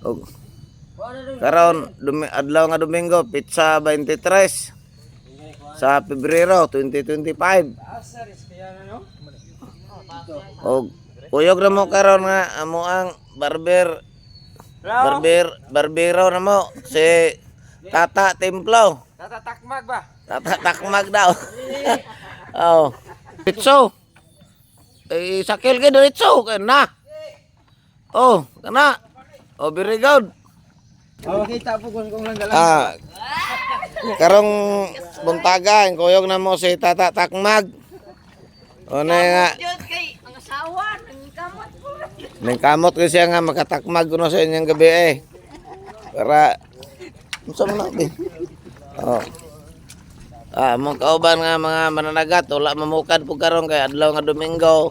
Og karon adlaw nga Domingo, pitsa 23 sa Pebrero 2025. Og kuyog na mo karon nga amo ang barber barber barbero na mo si Tata Templo. Tata Takmag ba? Tata Takmag daw. Oh. Diretso. Eh, sakil kay diretso kay na. Oh, kana. Oh, very good. Oh, kita po kung lang galang. Ah. Karong buntaga, ang kuyog na mo si Tata Takmag. O na nga, Diyos kay ang asawa, nang kamot ko. nang kamot ko siya nga makatakmag kuno sa inyong gabi eh. Para unsa man na be? Oh. Ah, mong kauban nga mga mananagat, wala mamukad po karon kay adlaw nga Domingo.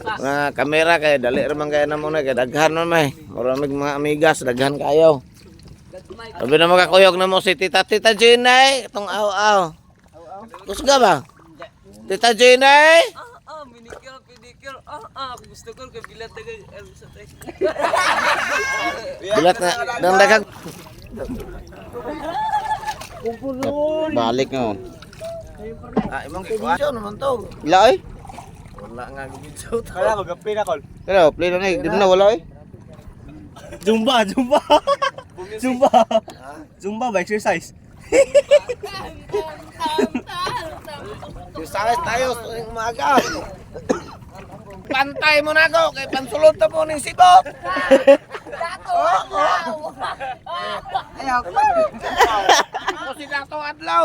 Mga kamera kay dali ra man kay namo na kay daghan man may. Mura mig mga amigas daghan kayo. Sabi na makakuyog na mo si Tita Tita Jinay, itong aw-aw. Kusga ba? Tita Jinay? Ah, minikil, pedicure. Ah, gusto ko kay bilat tagay sa tay. Bilat na dang daghang Balik nga. Ah, imong video naman to. Wala eh. Wala nga video to. Wala ko gapi na kol. Pero play na na eh. Di mo na wala eh. Zumba, Zumba. Zumba. Zumba ba exercise? Exercise tayo tuwing umaga. Pantay mo na ako kay pansulod na po ning sibok. Dato adlaw. Ako si Dato Adlaw.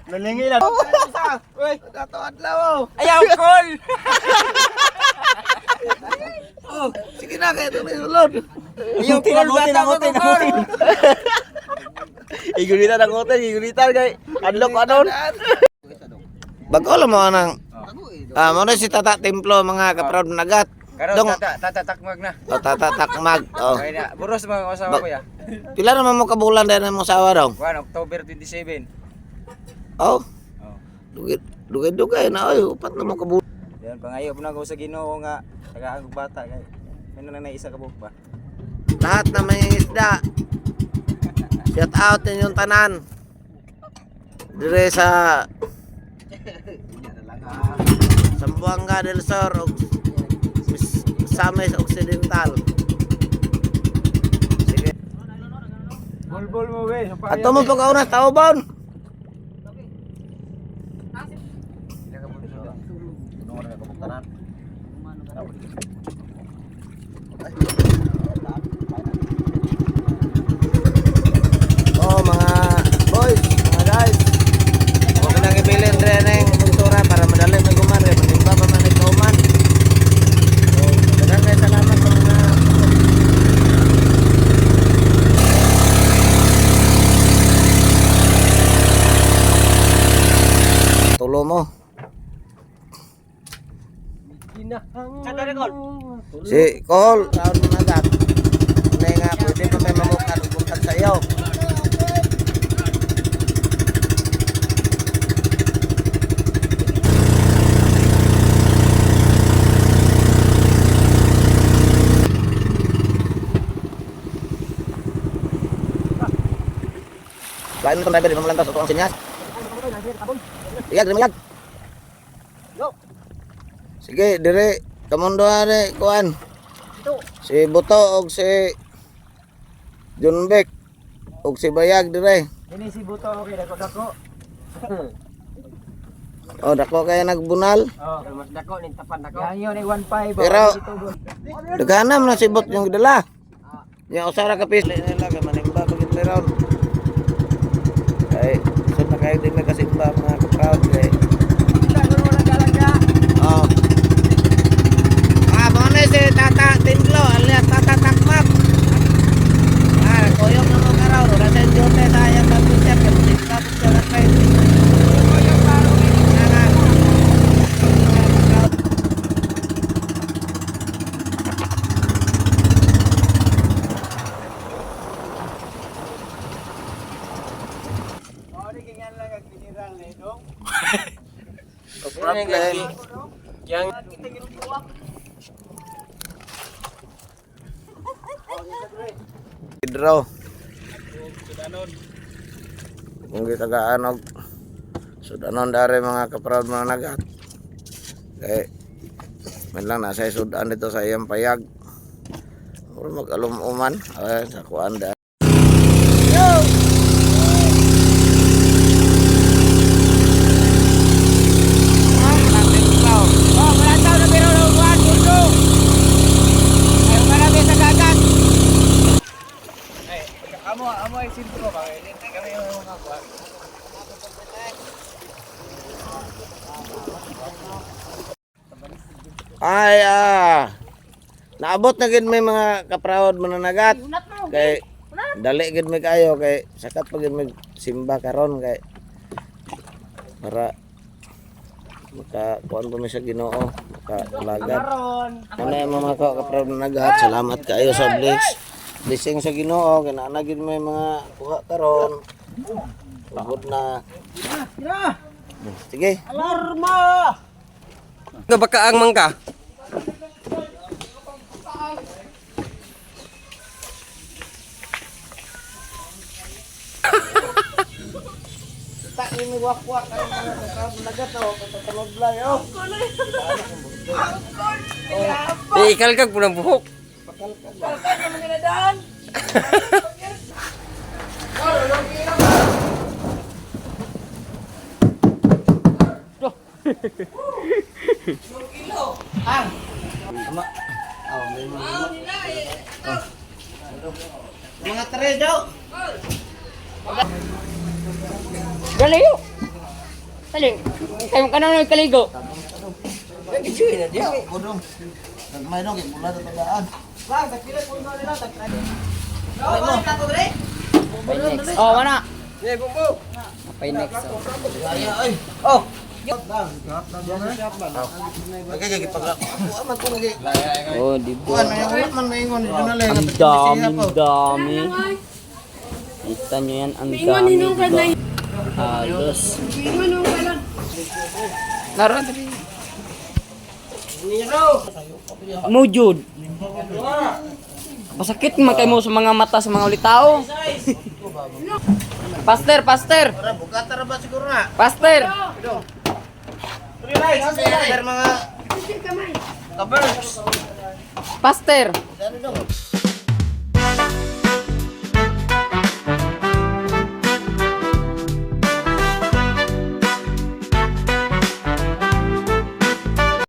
Nalingi lang. Uy, Dato Adlaw. Oh. Ayaw kol. Oh, sige na kay ito na sulod. Ayaw kol, Nagutin, bata ko nagutin, kol. nagutin. Igunitan ang hotel, igunitan kay unlock anon. Bago lang mo nang Ah, mo na si Tata Templo mga kaproud nagat. Karon Dong, tata tata Takmag na. oh, Tata Takmag. Oh. Okay na. Buros mga asawa ko ya. Pila naman mo kabulan dahil mo sawa daw? Kuan October 27. Oh. Oh. Dugay dugay dugay na oy, upat na mo kabulan. Yan pangayo po na ko sa Ginoo nga tagaan og bata kay may na na isa ka buok ba. Lahat na may isda. Shout out ninyong tanan. Dire sa Zamboanga del Sur ug Misamis Occidental. Sige. Bulbul mo we. Ato mo pagkauna tao bon. Oh, mga boys, mga guys. Huwag nang ibilin dre ng kultura para madali may guman kay manimba pa man ikaw man. So, daghang kay salamat sa mga tulo mo. Si Cole, taon mo nagat. Hindi nga, pwede pa tayo mamukad ug buntag sa iyo. Lain mo itong driver, di mo malantas, ito ang sinyas. Iyag, di mo iyag. Sige, dire, kamundo are, kuan. Si Buto og si Junbek og si Bayag dire. Ini si Buto okay dako dako. O dako kay nagbunal. Oh, mas dako ning tapan dako. Yan ni 15. Pero daghanam na si Bot yung gidala. Nya usa ra ka piece nila kay manimba pagit meron. Kay sud na kayo di may kasimba mga ka-proud kay. Oh. Ah, mo na si Tata Timblo alias Tata Takmak. Ah, koyong na mo karaw, wala sa duty sa ayang pag-usap kay manimba pud siya na kay. No problem. Pedro. Kung gitagaan og sudanon dari mga kaproud mga nagat. Kay man lang nasa sudan dito sa iyang payag. Mura mag-alum-uman ay sa kuan da. Oh, wala tao na pero kuan puso. Ayaw ka na sa dagat. Amo, amo ay sintro ba? Kami yung mga kuan. Ay ah. Naabot na gid may mga kaproud mananagat. Kay dali gid may kayo kay sakat pa gid may simba karon kay para maka kuan pa mi sa Ginoo, maka Ano yung mga kaproud mananagat, salamat kaayo sa bless. Blessing sa Ginoo kay naa na gid may mga kuha karon. Ugod na. Sige. Nga baka ang mangka. Tak ini wak-wak ang mga kaproud mananagat oh, patatamoblay oh. Eh, ikalkag po ng buhok. Mga tre daw. Galayo. Dali. Kayo ka na kaligo. Kodong. Nagmay dong kay mula sa tagaan. Oh, mana? Pay next. Oh. Okay, kay pag man ko lagi. Oh, di ba? Kuan man wala man maingon dito na lang. Ang dami, dami. Kita nyo yan, ang dami, diba? Halos. Naroon dali. Mujud. Masakit man kay mo sa mga mata sa mga ulitao. Pastor, pastor. Ora bukata ra ba siguro na? Pastor. Sir mga Kabers. Pastor. Dali dong.